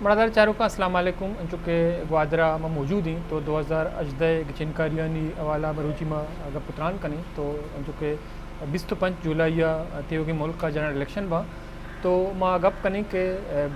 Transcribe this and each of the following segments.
مڑادار چاروکاں، السلام علیکم۔ انچو کہ گوادر ءَ ما موجود ایں تو دو ہزار ہژدہ ءِ گچینکاریانی حوالہ ءَ مروچی ما گپ ءُ تران کنیں۔ تو انچو کہ بیست ءُ پنچ جولائی ءَ تیوگیں ملک ءَ جنرل الیکشن باں، تو ما گپ کنیں کہ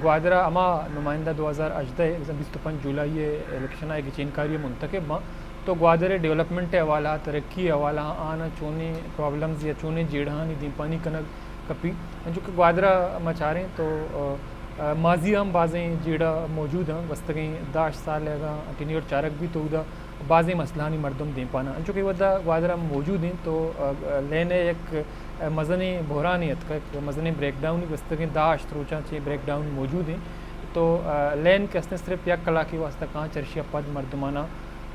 گوادر ءَ ہما نمائندہ دو ہزار ہژدہ ءِ، مثلاً بیست ءُ پنچ جولائی ءِ الیکشن ءَ گچینکاری ءَ منتخب باں، تو گوادر ءِ ڈیولپمنٹ ءِ حوالہ ءَ، ترقی ءِ حوالہ ءَ آناں چونیں پرابلمز یا چونیں جیڑہانی دیمپانی کنگ کپی۔ انچو کہ گوادر ءَ ما چاریں تو، آ، آ، ماضی ءَ ہم بازیں جیڑہ موجود اَنت۔ گوستگیں دہ ہشت سال ءَ اگاں ٹینیور چارگ بیت تو اودا بازیں مسئلہانی مردم دیمپان اَنت۔ انچو کہ وھد ءَ گوادر ءَ موجود ایں تو، آ، آ، لین ءِ یک، آ، مزنیں بحرانے اتکگ، یک مزنیں بریک ڈاؤن، گوستگیں دہ ہشت روچاں چہ بریک ڈاؤن موجود ایں۔ تو، آ، لین کہ استیں صرف یک کلاکے واسطہ کاں، چرشی ءَ پد مردماناں،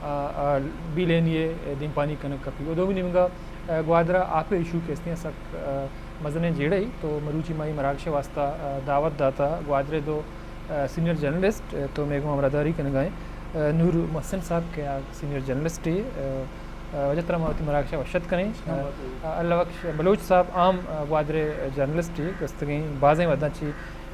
آ، آ، بے لینی ءِ دیمپانی کنگ کپی۔ ءُ دومی نیمگ ءَ، آ، گوادر ءَ آپ ءِ ایشو کہ استیں سک، آ، مزنیں جیڑہ ای۔ تو مروچی ما اے مراگش ءِ واسطہ، آ، دعوت داتا گوادر ءِ دو، آ، سینئر جرنلسٹ، آ، تو مئے گوں ہمراہداری کنگ ءَ ایں۔ آ، نور محسن صاحب کہ آ سینئر جرنلسٹ ای، آ، آ، واجہ ترا ما وتی مراگش ءَ وش اتک کنیں۔ آ، آ، اللہ بخش بلوچ صاحب عام، آ، گوادر ءِ جرنلسٹ ای، گوستگیں بازیں وھداں چہ،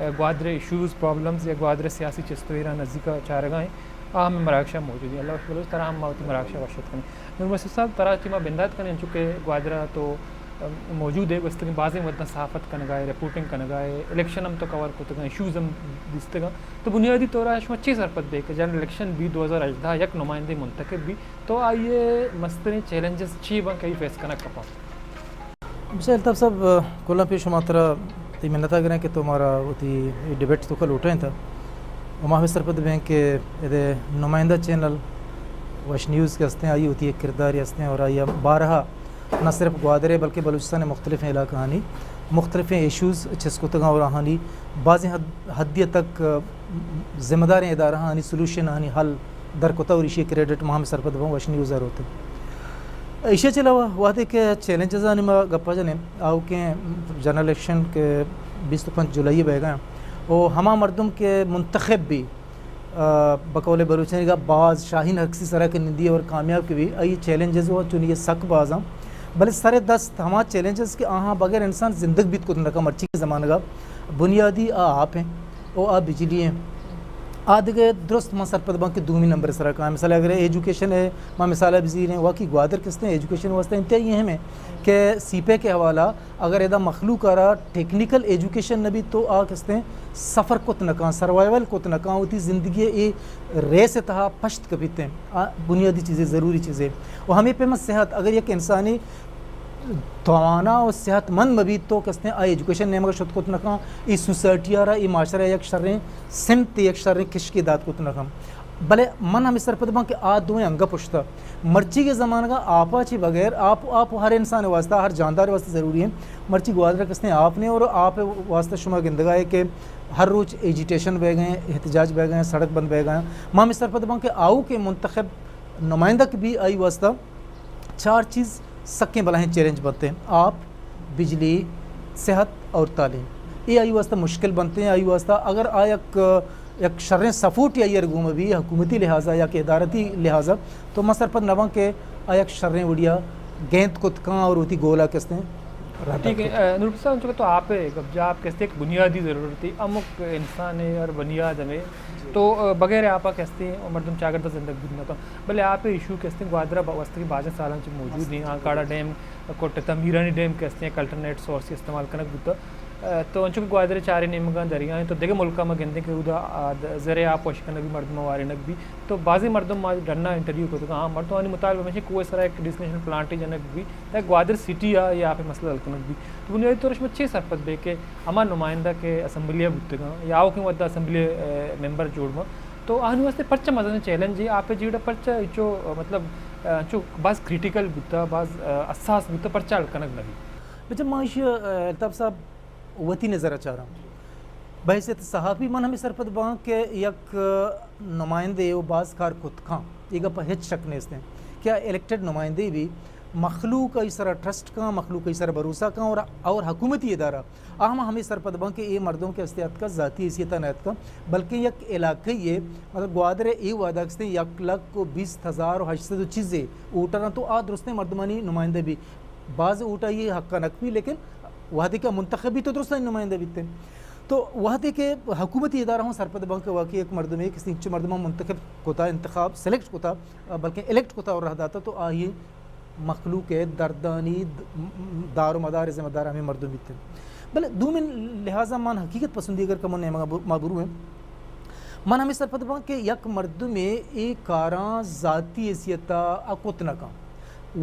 آ، گوادر ءِ ایشوز، پرابلمز یا گوادر ءِ سیاسی چست ءُ ایراں نزیک ءَ چارگ ءَ ایں۔ آ ہم مراگش ءَ موجود ایں۔ اللہ بخش بلوچ، ترا ہم ما وتی مراگش ءَ وش اتک کنیں۔ نور محسن صاحب، ترا چہ ما بندات کنیں، انچو کہ گوادر ءَ تو، ام، موجود ئے، گوستگیں بازیں وھداں صحافت کنگ ءَ ئے، رپورٹنگ کنگ ءَ ئے، الیکشن ہم تو کور کتگ اَنت، ایشوز ہم دیستگ اَنت۔ تو بنیادی طور ءَ شما چے سرپد بئے کہ جنرل الیکشن بی دو ہزار ہژدہ، یک نمائندے منتخب بی، تو آئی ءِ مستریں چیلنجز چی باں کہ آئی فیس کنگ کپاں؟ بچار الطاف صاحب، کلاں پیش ما ترا تئی منت ءَ گریں کہ تو مارا وتی اے ڈیبیٹ توکا لوٹائینتا۔ ءُ ما ہمے سرپد بیں کہ ادے نمائندہ چینل وش نیوز کہ ہستیں، آئی وتی یک کردارے ہستیں اور آئی بارہا نہ صرف گوادر ءِ بلکہ بلوچستان ءِ مختلفیں علاقہانی مختلفیں ایشوز چست کتگاں اور آہانی بازیں حد، حدی تک ذمہ داریں ادارہانی سلوشن آنی حل در کتہ اور ایشی کریڈٹ ما ہمے سرپد بوں وش نیوز ءَ روت۔ ایشی چہ علاوہ وہدے کہ چیلنجز آنی ما گپا جنیں، آؤکیں جنرل الیکشن کہ بیست ءُ پنچ جولائی بیگا ایں، او ہما مردم کہ منتخب بی، آ، بقول بلوچانی گا باز شاہین عکسی سرا کہ نندی اور کامیاب کہ بی، آئی چیلنجز و چونی سک باز ایں۔ بلے سر دست ہما چیلنجز کہ آہاں بغیر انسان زندگ بیت کت نہ کن، مرچی کے زمانگا بنیادی آ آپ ایں۔ او آ بجلی ایں۔ آ دگہ درست ما سرپد باں کہ دومی نمبر سرا کاں۔ مثال اگر ایجوکیشن ءِ ما مثال بزیریں، واقعی گوادر کہ استیں ایجوکیشن واسطہ انتہائی اہم ایں کہ سی پیک ءِ حوالہ اگر ادا مخلوق ءَ را ٹیکنیکل ایجوکیشن نہ بیت تو آ کہ استیں سفر کت نہ کاں، سروائیول کت نہ کاں، وتی زندگی ءِ اے ریس ءِ تہا پشت کپیت ایں۔ آ بنیادی چیزے، ضروری چیزے۔ و ہمے پیما صحت، اگر یک انسانے توانا و صحت مند مہ بیت تو کہ استیں آ ایجوکیشن نیمگا شت کت نہ کاں، اے سوسائٹی ءَ را، اے معاشرہ ءَ یک شریں سمت، یک شریں کشکے دات کت نہ کاں۔ بلے من ہمے سرپد باں کہ آ دوئیں انگہ پشتا۔ مرچی کے زمانگا آپا چی بغیر، آپ، آپ ہر انسان واسطہ، ہر جاندار واسطہ ضروری ایں۔ مرچی گوادر کہ استیں آپ نے اور آپ واسطہ شما گندگا ہے کہ ہر روچ ایجیٹیشن بہ گئے، احتجاج بہ گئے، سڑک بند بہ گئے۔ من ہمے سرپد باں کہ آؤکیں منتخب نمائندہ کہ بی آئی واسطہ چار چیز سکیں بلاہیں چیلنج بنت ایں، آپ، بجلی، صحت اور تعلیم۔ اے آئی واسطہ مشکل بنت ایں، آئی واسطہ اگر آ یک، یک شریں سپورٹ آئی ءَ گوما بی حکومتی لحاظا یا کہ ادارتی لحاظا، تو من سرپد نہ باں کہ آ یک شریں وڑیا گیند کت کاں اور وتی گولا کہ استیں رد ٹھیک ہے۔ کت۔ اے، نور حسین، چونکہ تو آپ ءِ گپ جا، آپ کہ استیں ایک بنیادی ضرورت ہے، ہمک انسان ءِ ہر بنیاد ہمیں، تو، اے، بغیر آپ ءَ کہ استیں مردم چاگرد ءَ زندگ بیت نہ کن۔ بلے آپ ءِ ایشو کہ استیں گوادر ءَ با-، گوستگیں بازیں سالاں چہ موجود ایں، آنکاڑا ڈیم کٹ، تمیرانی ڈیم کہ استیں، یک الٹرنیٹ سورس استعمال کنگ بوتا۔ اے، تو انچو کہ گوادر ءِ چاریں نیمگاں دریا ایں، تو دگہ ملکاں ما گندیں کہ اودا، آ، د-، زر ءِ آپ وش کنگ بی، مردم وارینگ بی۔ تو بازیں مردم ما ڈنا انٹرویو کتگ، ہاں، مردمانی مطالبہ ہمیش ایں کہ کوہ ءِ سرا یک ڈیسلینیشن پلانٹے جنگ بی، تاکہ گوادر سٹی ءِ اے آپ ءِ مسئلہ حل کنگ بی۔ تو بنیادی طور ءَ شما چے سرپد بے کہ ہما نمائندہ کہ اسمبلی ءَ بوتگاں یا آؤکیں وھد ءَ اسمبلی ءِ، اے، ممبر جوڑ باں، تو آہانی واسطہ پرچہ مزنیں چیلنج اے، آپ ءِ جیڑہ پرچہ چو، مطلب، اے، چو باز کریٹیکل بوتا، باز، اے، حساس بوتا، پرچہ حل کنگ نہ بی؟ بچہ ما ایشی ءَ، اے، الطاف صاحب وتی نظر ءَ چاراں۔ بحیثیت صحافی من ہمے سرپد باں کہ یک نمائندے و باز کار کت کاں، اے گپ ءَ ہچ شک نیست ایں کہ آ الیکٹڈ نمائندے بی، مخلوق آئی سرا ٹرسٹ کاں، مخلوق آئی سرا بھروسہ کاں اور، اور حکومتی ادارہ آ ہم ہمے سرپد باں کہ اے مردم کہ استیں اتکا ذاتی حیثیت ءَ نہ اتکا، بلکہ یک علاقہ یے، مطلب گوادر ءِ اے وھد ءَ کہ استیں یک لکھ و بیست ہزار و ہشت سد و چیزے ووٹر اَنت، تو آ درستیں مردمانی نمائندہ بی۔ باز ووٹ آئی حق ءَ نہ کپی، لیکن وھدے کہ منتخب بی تو درستانی نمائندہ بیت ایں۔ تو وہدے کہ حکومتی ادارہ ہوں سرپد بنت کہ واقعی یک مردمے کسی انچو مردماں منتخب کتا، انتخاب، سلیکٹ کتا، بلکہ الیکٹ کتا اور رہ داتا، تو آئی مخلوق ءِ دردانی د-، دار و مدار ءِ ذمہ دار ہمے مردم بیت انت۔ بلے دومی لحاظا من حقیقت پسندی اگر کمو نیمگا ب-، ما برویں، من ہمے سرپد باں کہ یک مردمے اے کاراں ذاتی حیثیتا آ کت نہ کن۔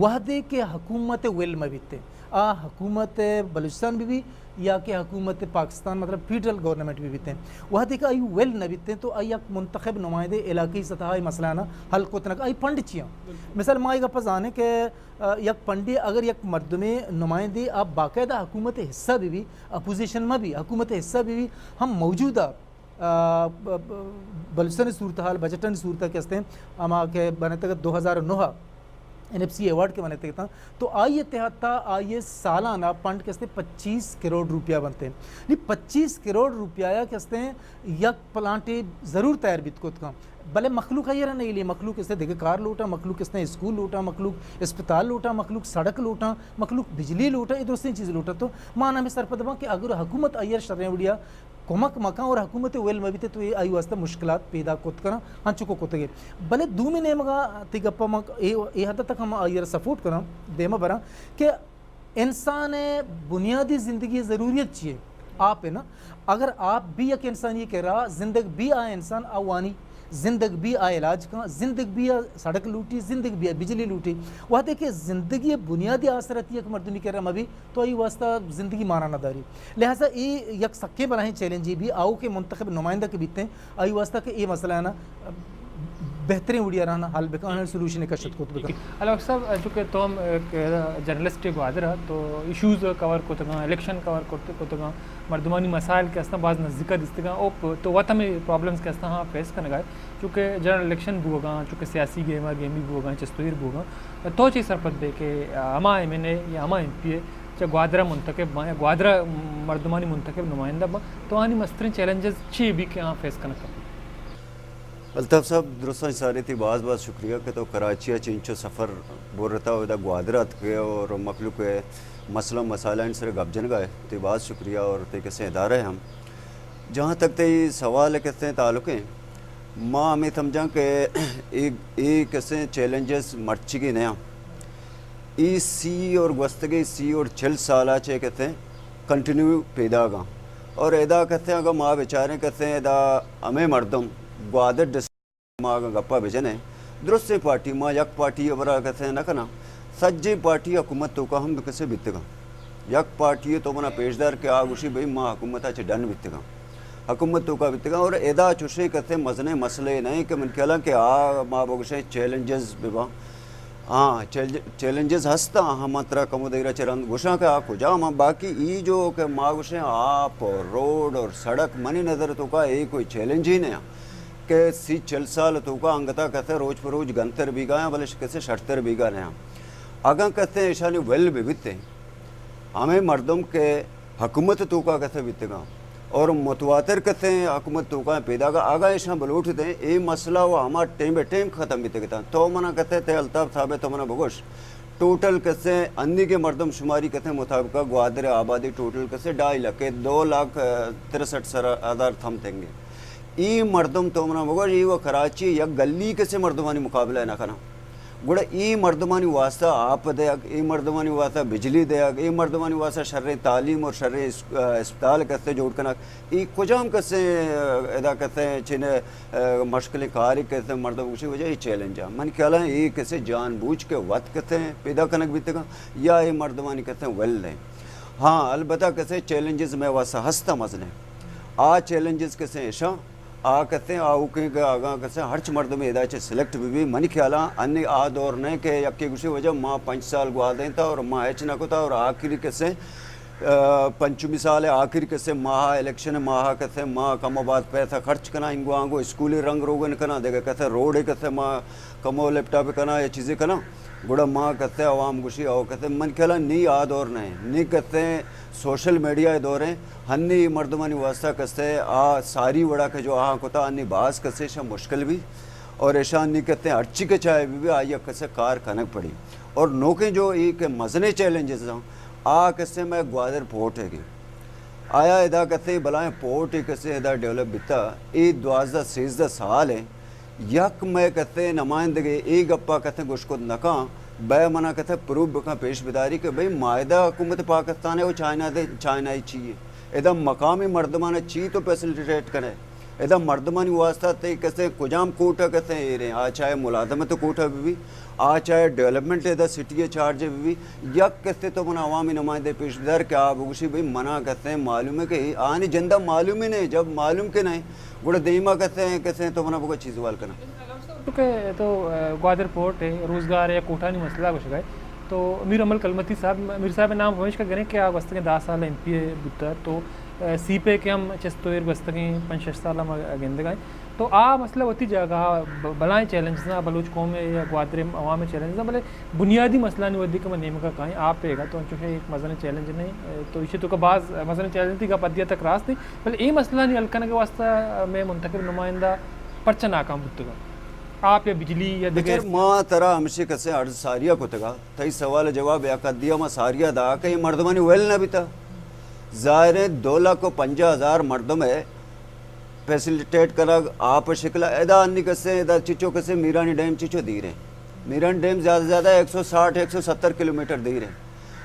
وہدے کہ حکومت ءِ ویل مہ بیت، آ حکومت بلوچستان بہ بی یا کہ حکومت پاکستان، مطلب فیڈرل گورنمنٹ بہ بیت، وہدے کہ آئی ویل نہ بیت تو آئی یک منتخب نمائندے علاقائی سطح ءَ مسئلہ نہ حل کت نہ کن۔ آئی فنڈ چیاں؟ مثال ما اے گپ زانیں کہ آ، یک پنڈے اگر یک مردمے نمائندے آ باقاعدہ حکومت ءِ حصہ بہ بی، اپوزیشن مہ بی، حکومت ءِ حصہ بہ بی، ہم موجودہ، آ، ب-، ب-، بلوچستان ءِ صورتحال، بجٹانی صورت کہ استیں، ہما کہ بنتگ دو ہزار و نہ ءَ این ایف سی ایوارڈ کہ بنتگ تاں، تو آئی ءِ تحت آئی ءِ سالانہ فنڈ کہ استیں پچیس کروڑ روپیہ بنت۔ نی پچیس کروڑ روپیہ کہ استیں یک پلانٹے ضرور تیار بیت کت کن۔ بلے مخلوق ءَ ایرا نہ ایلی، مخلوق استیں دگہ کار لوٹاں، مخلوق استیں اسکول لوٹاں، مخلوق اسپتال لوٹاں، مخلوق سڑک لوٹاں، مخلوق بجلی لوٹاں، اے درستیں چیز لوٹاں۔ تو ما ہمے سرپد باں کہ اگر حکومت آئی ءَ شریں وڑیا کمک مکن اور حکومت ءِ ویل مہ بیت تو اے آئی واسطہ مشکلات پیدا کت کناں، ہنچو کو کتگے۔ بلے دومی نیمگا تئی گپا من اے، اے حد تک ہم آئی ءَ را سپورٹ کناں، دیما براں کہ انسان ءِ بنیادی زندگی ءِ ضروریت چی اے؟ آپ اے نا۔ اگر آپ بی یک انسانی کرا زندگ بی آ انسان آ وانی، زندگ بی آ علاج کن، زندگ بی آ سڑک لوٹی، زندگ بی آ بجلی لوٹی۔ وہدے کہ زندگی ءِ بنیادی آسراتی یک مردمی کرا مہ بی تو آئی واسطہ زندگی مانا نہ داری۔ لہذا اے یک سکیں بلاہیں چیلنجے بی، آؤکیں منتخب نمائندہ کہ بیتیں، آئی واسطہ کہ اے مسئلہ نا بہتریں وڑیا را حل بکن، آناں سولوشن کشت کت بکن۔ البت صاحب، چونکہ تو ہم ایک جرنلسٹ گوادر ءَ، تو ایشوز کور کتگاں، الیکشن کور کت-، کتگاں، مردمانی مسائل کہ استاں باز نزدیکا دیستگاں، او پ-، تو وت ہمے پرابلمز کہ استاں ہاں فیس کنگا ئے، چونکہ جنرل الیکشن بوگاں، چونکہ سیاسی گیم ءَ گیمی بوگاں، چست و ایر بوگاں، تو چے سرپد بے کہ ہما ایم این اے یا ہما ایم پی اے چہ گوادر ءَ منتخب باں یا گوادر ءَ مردمانی منتخب نمائندہ باں، تو آنی مستریں چیلنجز چی بی کہ آ فیس کنگ کپی؟ الطاف صاحب، درستاں ساری تئی باز باز شکریہ کہ تو کراچی ءَ چہ انچو سفر برتا و ادا گوادر ءَ اتکے اور مخلوق ءِ مسئلہ و مسائلانی سر گپ جنگا ئے۔ تئی باز شکریہ اور تئی کسیں ادارہ ہم۔ جہاں تک تئی سوال ءِ کسیں تعلق ایں، ما ہمے سمجھاں کہ اے، اے کسیں چیلنجز مرچیگی نیاں۔ اے سی اور گوستگیں سی اور چل سال ءَ چہ کسیں کنٹینیو پیداگاں۔ اور ادا کسیں اگاں ما بچاریں کسیں ادا ہمے مردم گوادر ڈسٹرکٹ ما اگاں گپا بجنیں، درستیں پارٹی، ما یک پارٹی ءِ ہبرا کسے نہ کناں، سجیں پارٹی حکومت توکا ہم کسے بیتگاں۔ یک پارٹی ءَ تو منا پیش دار کہ آ گوشی بھئی ما حکومت ءَ چہ ڈن بیتگاں، حکومت توکا بیتگاں۔ اور ادا چوشیں کسے مزنیں مسئلے نہ ایں کہ من خیالاں کہ آ ما بگوشیں چیلنجز بباں۔ ہاں، چیلنج-، چیلنجز ہستاں، ہم ترا کمو دیرا چہ رند گوشاں کہ آ کجام آں۔ باقی ای جو کہ ما گوشیں آپ اور روڈ اور سڑک، منی نظر توکا اے کوئی چیلنج ہی نہ آں۔ کہ سی چل سال توکا انگتا کسے روچ پہ روچ گنتر بیگا آں، بلے کسے شرتر بیگا نیاں۔ اگاں کسے ایشانی ول بہ بیتیں، ہمے مردم کہ حکومت توکا کسے بیتگاں اور متواتر کسے حکومت توکا پیداگاں، اگاں ایشاں بلوٹ دیں، اے مسئلہ و ہما ٹیم بہ ٹیم ختم بیتگتاں۔ تو منا کسے تے الطاف صاحب تو منا بگوش، ٹوٹل کسے انی کے مردم شماری کسے مطابقہ گوادر آبادی ٹوٹل کسے ڈھائی لاکھ، دو لاکھ تریسٹھ سر ہزار تھم تنگے۔ ای مردم تو منا بگوش، ای و کراچی یک گلی کسے مردمانی مقابلہ نہ کناں۔ گڑا ای مردمانی واسطہ آپ دیگ، ای مردمانی واسطہ بجلی دیگ، ای مردمانی واسطہ شریں تعلیم اور شریں اس-، اسپتال کسے جوڑ کنگ، ای کجام کسے ادا کسے چنے مشکلیں کاری کسے مردم گوشی وجہ ای چیلنج آ۔ من خیالاں ای کسے جان بوجھ کے وت کسے پیدا کنگ بیتگاں یا ای مردمانی کسے ول دیں۔ ہاں، البتہ کسے چیلنجز مئے واسطہ ہستہ مزنیں۔ آ چیلنجز کسے اشاں آ کسے آؤکیں کہ اگاں کسے ہرچ مردمے ادا چہ سلیکٹ بہ بی، منی خیالاں انی آ دور نہ کہ یکے گوشی وجہ ما پنچ سال گوادینتا اور ما ہچ نہ کتا اور آخری کسے، آ، پنچمی سال آخری کسے ماہ، الیکشن ماہ کسے ما کم و باز پیسہ خرچ کناں، انگو آنگو اسکولی رنگ روگن کناں، دگہ کسے روڈے کسے ما کمو لیپ ٹاپ کناں یا چیزے کناں، گڑا ما کسے عوام گوشی او کسے من خیالاں نی آ دور نہ، نی کسے سوشل میڈیا دور ہیں، ہنی مردمانی واسطہ کسے آ ساری وڑا کہ جو آہاں کتا ہنی باز کسے شا مشکل بھی اور ایشان نی کسے ہرچی کہ چاہے بھی، بھی آئی کسے کار کنگ پڑی۔ اور نوکیں جو ای کہ مزنے چیلنجز ہیں، آ کسے میں گوادر پورٹ ہے گی۔ آیا ادا کسے بلائیں پورٹ کسے ادا ڈیولپ بیتا، اے دوازدہ سیزدہ سال ہیں، یک مئے کسے نمائندگے اے گپا کسے گوش کت نکاں، بئے منا کسے پروف بکاں، پیش بداری کہ بھئی معاہدہ حکومت پاکستان ہے، وہ چائنا دے، چائنائی چی ہے؟ ادا مقامی مردمان چی تو فیسلیٹیٹ کرے؟ ادا مردمانی واسطہ تے کسے کجام کوٹا کسے ایریں، آ چاہے ملازمت کوٹا بھی، آ چاہے ڈیولپمنٹ ادا سٹی چارج بھی، یک کسے تو منا عوامی نمائندے پیش بدار کہ آ بگوشی بھئی منا کسے معلوم ہے کہ آنی جندہ معلوم ہی نہیں، جب معلوم کے نہیں، گڑا دیما کسے کسے تو منا بگو چیز وال کنا۔ تو کہ تو، آ، گوادر پورٹ ہے، روزگار ہے، کوٹانی مسئلہ گوشگا ہے۔ تو میر امل کلمتی صاحب، میر صاحب نام ہمیش کا گنے کہ آ گوستگیں دہ سال ایم پی اے بوتا، تو، آ، سی پیک ہم چست و ایر گوستگیں پنچ شش سال ہم گندگا ہے۔ تو آ مسئلہ وتی جاگہ ب-، بلائیں چیلنجز نہ، بلوچ قوم یا گوادر عوام چیلنجز نہ، بلے بنیادی مسئلہ نی ودی کہ من نیمگا کائیں، آپ پیگا تو انچوش ایک مزن چیلنج نہیں، تو ایشی تو کا باز مزن چیلنج تھی کا پدیا تک راست نہیں، بلے اے مسئلہ نی حل کرنے کے واسطہ میں منتخب نمائندہ پرچہ ناکام بوتگا۔ آپ یا بجلی یا دگہ بچار ما ترا ہمشی کسے عرض ساریا کتگا، تئی سوال جواب یک حدیا ما ساریا دا کہ اے مردمانی ویل نہ بیتا۔ ظاہر ہے دو لاکھ و پنجاہ ہزار مردم ہے، فیسلیٹیٹ کنگ، آپ شکل ادا انی کسے، ادا چچو کسے میرانی ڈیم چچو دیر ہیں۔ میرانی ڈیم زیادہ زیادہ ایک سو ساٹھ، ایک سو ستر کلومیٹر دیر ہیں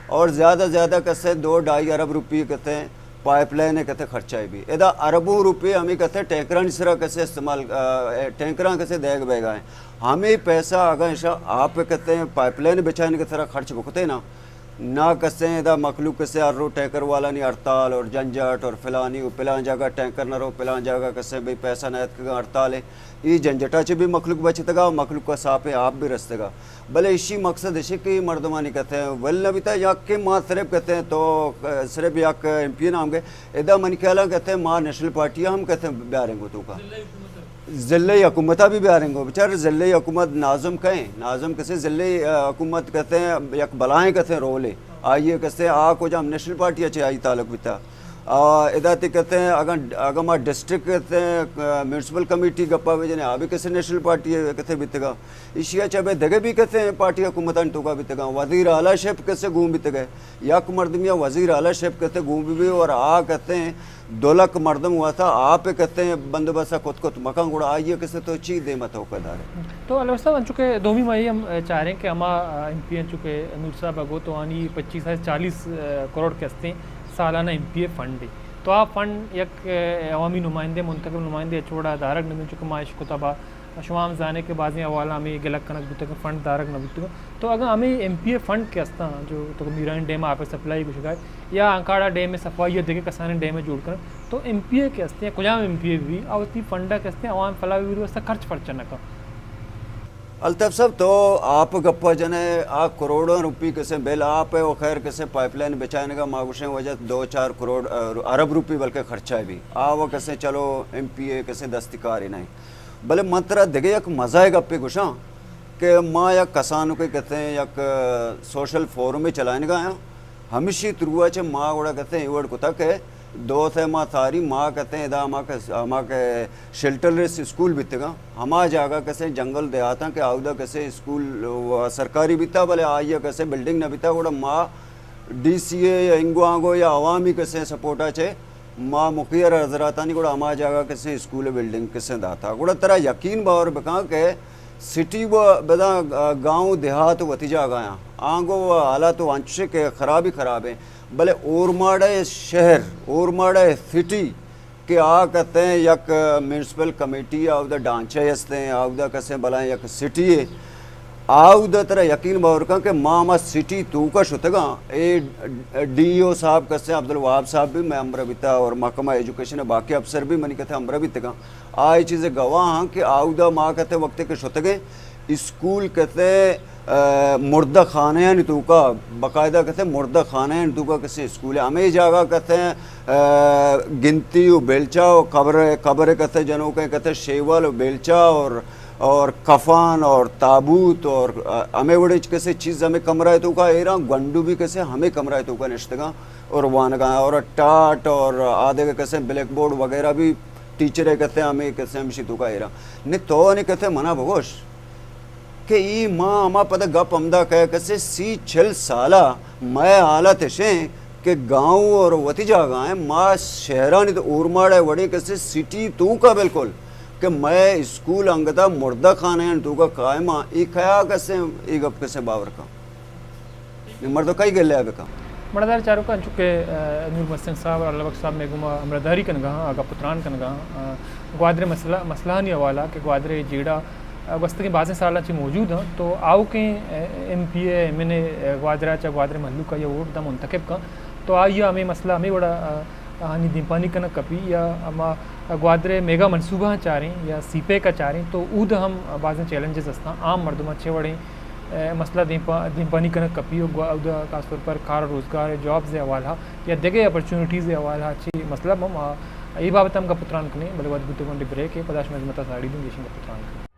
اور زیادہ زیادہ کسے دو ڈھائی ارب روپی کسے پائپ لائن کسے خرچہ بھی۔ ادا اربوں روپے ہمیں کسے ٹینکرانی سرا کسے استعمال، آ، ٹینکراں کسے دیگ بیگا ہیں۔ ہمیں پیسہ اگاں ایشاں آپ کسے پائپ لائن بچائن کے سرا خرچ بکتے نا، نہ کسیں ادا مخلوق کسے ہر رو ٹینکر والانی ہڑتال اور جنجٹ اور فلانی و پلان جاگہ ٹینکر نہ رو، پلان جاگہ کسے بھئی پیسہ نہ اتکگا ہڑتال ہے۔ ای جنجٹا چہ بھی مخلوق بچتگا و مخلوق کا ساپے آپ بھی رستگا۔ بلے اشی مقصد اشی کہ مردمانی کسے ول نہ بیتا یا کہ ما صرف کسے تو صرف یک ایم پی اے نام گئے۔ ادا منی خیالا کسے ما نیشنل پارٹی ہم کسے بیاریں گو تو کا۔ ضلعی حکومتا بھی بیاریں گو، بچار ضلعی حکومت ناظم کہیں، ناظم کسے ضلعی، آ، حکومت کسے یک بلائیں کسے رولے، آئیے کسے آ کجام نیشنل پارٹی اچھے آئی تعلق بیتا۔ آ، ادا تے کسے اگر، اگر ما ڈسٹرکٹ کسے، آ، میونسپل کمیٹی گپا بجنے، آ بھی کسے نیشنل پارٹی کسے بیتگا۔ ایشی ء چہ بے دگہ بھی کسے پارٹی حکومتانی توکا بیتگاں، وزیر اعلی شپ کسے گون بیتگے، یک مردمی ء وزیر اعلی شپ کسے گون بہ بی اور آ کسے دو لکھ مردم واسطہ آپ کسے بندوبست کت کت مکان، گڑا آئی ء کسے تو چی دیم ء توکا دارے؟ تو علوش صاحب، انچو کہ دومی ماہی ہم چاریں کہ ہما ایم پی انچو کہ نور صاحب ء گو تو آنی پچیس ء چالیس کروڑ کہ استیں سالانہ ایم پی اے فنڈ ہے۔ تو آ فنڈ یک عوامی نمائندے، منتخب نمائندے اچ وڑا دارگ نہ بی، چونکہ ما اش کتبا شما ہم زانے کہ بازیں حوالہ ہمے گلگ کنگ بوتگ کہ فنڈ دارگ نہ بوتگ۔ تو اگاں ہمے ایم پی اے فنڈ کہ استاں، جو تو میرانی ڈیم ء آپ ء سپلائی گوشگ ء، یا آنکاڑا ڈیم ء صفائی ء دگہ کسانیں ڈیم ء جوڑ کنگ، تو ایم پی اے کہ استیں، کجام ایم پی اے بہ بی، آ وتی فنڈ ء کہ استیں عوام فلاح بہ بی واسطہ خرچ پرچہ نہ کن؟ الطاف صاحب، تو آپ گپ ء جن ئے، آ کروڑاں روپی کسے بل آپ ء و خیر کسے پائپ لائن بچائینگ ء ما گوشیں وجہ دو چار کروڑ، ارب روپی بلکہ خرچہ بی، آ و کسے چلو ایم پی اے کسے دستی کاری نہیں۔ بلے من ترا دگہ یک مزہ ء گپے گوشاں کہ ما یک کسانکے کتیں یک سوشل فورمے چلائینگا آں، ہمشی تروا چہ ما گڑا کتیں اے وڑ کتا کہ دو سے ما ساری ما کتیں ادا ہما کہ، ہما کہ شیلٹر لیس اسکول بیتگاں، ہما جاگہ کسیں جنگل دیہاتاں کہ آودا کسیں اسکول و سرکاری بیتا، بلے آئی ء کسیں بلڈنگ نہ بیتا، گڑا ما ڈی سی اے یا انگو آنگو یا عوامی کسیں سپورٹا چہ ما مخیر حضراتانی گڑا ہما جاگہ کسے اسکول بلڈنگ کسے داتا۔ گڑا ترا یقین باور بکاں کہ سٹی و بدا گاؤں دیہات وتی جاگہ آں۔ آنگو و حالات و انچش کہ خرابی خراب ہیں۔ بلے اورماڑہ شہر، اورماڑہ سٹی کہ آ کتیں یک میونسپل کمیٹی آودا ڈانچہ ہستیں، آودا کسے بلائیں یک سٹی ہے۔ آودا ترا یقین باور کن کہ ما ہما سٹی توکا شتگاں، اے ڈی او صاحب کسے عبدالوہاب صاحب بھی میں ہمراہ بیتا اور محکمہ ایجوکیشن باقی افسر بھی منی کتھے ہمراہ بیتگاں۔ آ اے چیز گواہ ہاں کہ آودا ما کتھے وقت کہ شتگیں اسکول کتھے، آ، مردہ خانہ یعنی توکا باقاعدہ کتھے مردہ خانہ یعنی توکا کسے اسکول ہے۔ ہمیں جاگہ کتھے، آ، گنتی و بیلچہ و قبر، قبر کتھے جنوکیں کتھے شیول و بیلچہ اور اور کفن اور تابوت اور، آ، ہمے وڑیں چ کسے چیز ہمے کمرہ ء توکا ایراں، گونڈو بھی کسے ہمے کمرہ ء توکا نشتگاں اور وانگاں اور ٹاٹ اور آدگہ کسے بلیک بورڈ وغیرہ بھی ٹیچر ء کسے ہمے کسے ہمشی توکا ایراں۔ نے تو نے کسے منا بگوش کہ ای ما ہما پدا گپ ہمدا کئے کسے سی چل سالہ مئے حالت اشیں کہ گاؤں اور وتی جاگہ ہیں، ما شہرانی تو اورماڑ ہے وڑے کسے سٹی تو کا بالکل کہ میں اسکول انگتا مردہ خانے ہیں تو کا قائم ہاں، ای کیا کسے، ای گپ کسے باور کا؟ مردہ کئی گلے بکا؟ مڑدار چاروکاں، چونکہ، آ، نور محسن صاحب اور اللہ بخش صاحب میں گما ہمراہداری کنگا ہاں، آگا پتران کنگا ہاں، آ، گوادر مسئلہ، مسئلہ نی حوالہ کہ گوادر جیڑا، آ، گوستگیں بازیں سالاں چی موجود ہیں، تو آؤکیں، آ، ایم پی اے، ایم این اے، آ، گوادر چا گوادر مہلوک یا ووٹ دا منتخب کن، تو آئی ہمیں مسئلہ ہمیں وڑا، آ، آہانی دیمپانی کنگ کپی یا ہما گوادر ء میگا منصوبہ آں چاریں یا سی پیک ء چاریں تو اود ہم بازیں چیلنجز ہستاں، عام مردم ء چے وڑیں، اے، مسئلہ دیمپا-، دیمپانی کنگ کپی و گوا-، اود ء خاص طور پر کار و روزگار ء جابز ء حوالہ یا دگہ اپرچونیٹیز ء حوالہ چی مسئلہ ہم، آ، اے بابت ہم گپ و تران کنیں، بلے وھد بوتگ گوں ڈی بریک ء پدا شمئے خدمت ء ساڑی دیں گیشیں گپ و تران کنیں۔